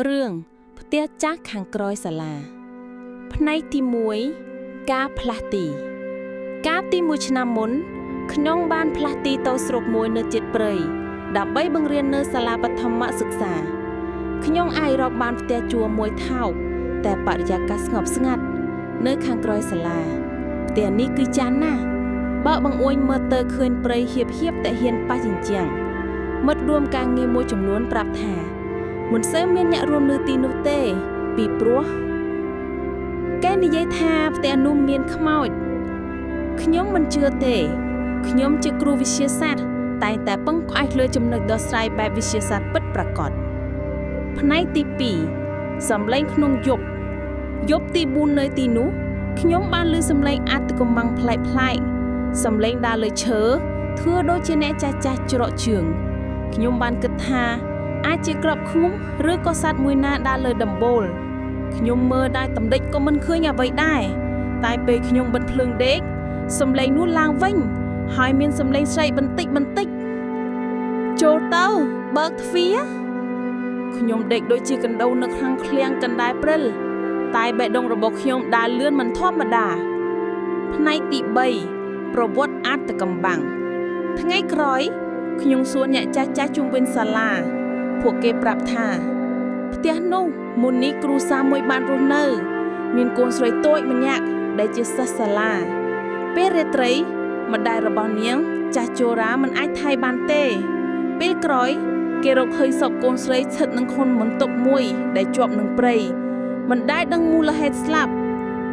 រឿងផ្ទះចាស់ខាងក្រោយសាលា ផ្នែកទី1ការផ្លាស់ទី កាលទីមួយឆ្នាំមុនខ្ញុំបានផ្លាស់ទីទៅស្រុកមួយនៅជិតព្រៃដើម្បីបង្រៀននៅសាលាបឋមសិក្សាខ្ញុំអាចរកបានផ្ទះជួលមួយថោកតែបរិយាកាសស្ងប់ស្ងាត់នៅខាងក្រោយសាលាផ្ទះនេះគឺចាស់ណាស់បើបង្អួចមើលទៅឃើញព្រៃហៀបហៀបតែហ៊ានប៉ះជញ្ជាំងមិត្តរួមការងារមួយចំនួនប្រាប់ថាមិនសូវមានអ្នករួមនៅទីនោះទេពីព្រោះគេនិយាយថាផ្ទះនោះមានខ្មោចខ្ញុំមិនជឿទេខ្ញុំជាគ្រូវិទ្យាសាស្ត្រតែងតែពឹងផ្អែកលើចំណុចដោះស្រាយបែបវិទ្យាសាស្ត្រពិតប្រាកដផ្នែកទី2សំឡេងក្នុងយប់យប់ទី4នៅទីនោះខ្ញុំបានឮសំឡេងអាថ៌កំបាំងប្លែកៗសំឡេងដើរលើឈើធ្វើដូចជាអ្នកចាស់ៗច្រកជើងខ្ញុំបានគិតថាអាចជាក្របឃុំឬក៏សត្វមួយណាដើរលើដំបូលខ្ញុំមើលដែរតម្ដេចក៏មិនឃើញអ្វីដែរតែពេលខ្ញុំបិទភ្លើងដេកសំឡេងនោះឡើងវិញហើយមានសំឡេងស្រែកបន្តិចបន្តិចចូលទៅបើកទ្វារខ្ញុំដេកដូចជាកណ្ដូវនៅខាងឃ្លាំងកណ្ដែព្រិលតែបេះដូងរបស់ខ្ញុំដើរលឿនមិនធម្មតាផ្នែកទី3ប្រវត្តិអាថ៌កំបាំងថ្ងៃក្រោយខ្ញុំសួរអ្នកចាស់ៗជុំវិញសាលាពួកគេប្រាប់ថាផ្ទះនោះមុននេះគ្រូសាមួយបានរស់នៅមានកូនស្រីតូចម្នាក់ដែលជាសិស្សសាលាពេលរាត្រីម្ដាយរបស់នាងចាស់ជរាមិនអាចថែបានទេពេលក្រោយគេរកឃើញសពកូនស្រីស្ថិតនឹងក្នុងបន្ទប់មួយដែលជាប់នឹងព្រៃមិនដែលដឹងមូលហេតុស្លាប់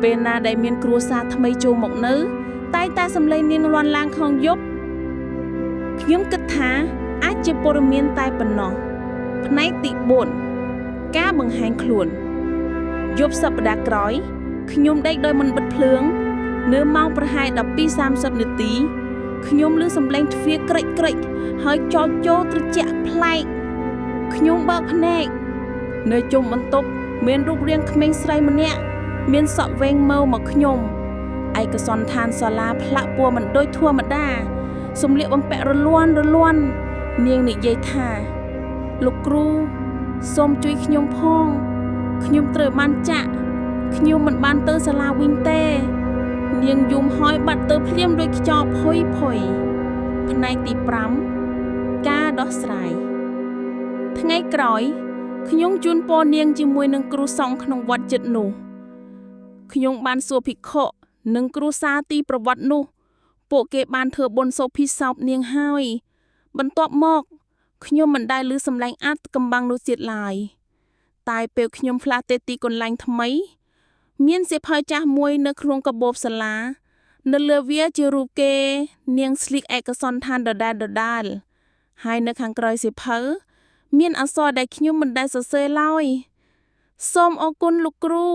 ពេលណាដែលមានគ្រួសារថ្មីចូលមកនៅតែតែសំឡេងនាងលាន់ឡើងក្នុងយប់ខ្ញុំគិតថាអាចជាព័ត៌មានតែប៉ុណ្ណោះផ្នែកទី4ការបង្ហាញខ្លួនយប់សប្តាហ៍ក្រោយខ្ញុំដេកដោយមិនបិទភ្លើងនៅម៉ោងប្រហែល 12:30 នាទីខ្ញុំឮសំឡេងទ្វារក្រិចក្រិចហើយចោចចូលត្រជាក់ប្លែកខ្ញុំបើកភ្នែកនៅជុំបន្ទប់មានរូបរាងក្មេងស្រីម្នាក់មានសក់វែងមើលមកខ្ញុំឯកសណ្ឋានសាលាផ្លាក់ពណ៌មិនដូចធម្មតាសម្លៀកបំពាក់រលាន់រលាន់នាងនិយាយថាលោកគ្រូសូមជួយខ្ញុំផងខ្ញុំត្រូវបានចាក់ខ្ញុំមិនបានទៅសាលាវិញទេនាងយំហើយបាត់ទៅភ្លាមដូចខ្យល់ផុយផុយផ្នែកទី5ការដោះស្រាយថ្ងៃក្រោយខ្ញុំជូនពរនាងជាមួយនឹងគ្រូសង្ឃក្នុងវត្តជិតនោះខ្ញុំបានសួរភិក្ខុនិងគ្រូសាទីប្រវត្តិនោះពួកគេបានធ្វើបុណ្យសូភិសោបនាងហើយបន្ទាប់មកខ្ញុំមិនដែលឮសំឡេងអាថ៌កំបាំងនោះទៀតឡើយតែពេលខ្ញុំផ្លាស់ទៅទីកន្លែងថ្មីមានសៀវភៅចាស់មួយនៅក្នុងកាបូបសាលានៅលើវាជារូបគេនាងស្លៀកឯកសណ្ឋានដដែលដដែលហើយនៅខាងក្រោយសៀវភៅមានអក្សរដែលខ្ញុំមិនដែលសរសេរឡើយសូមអរគុណលោកគ្រូ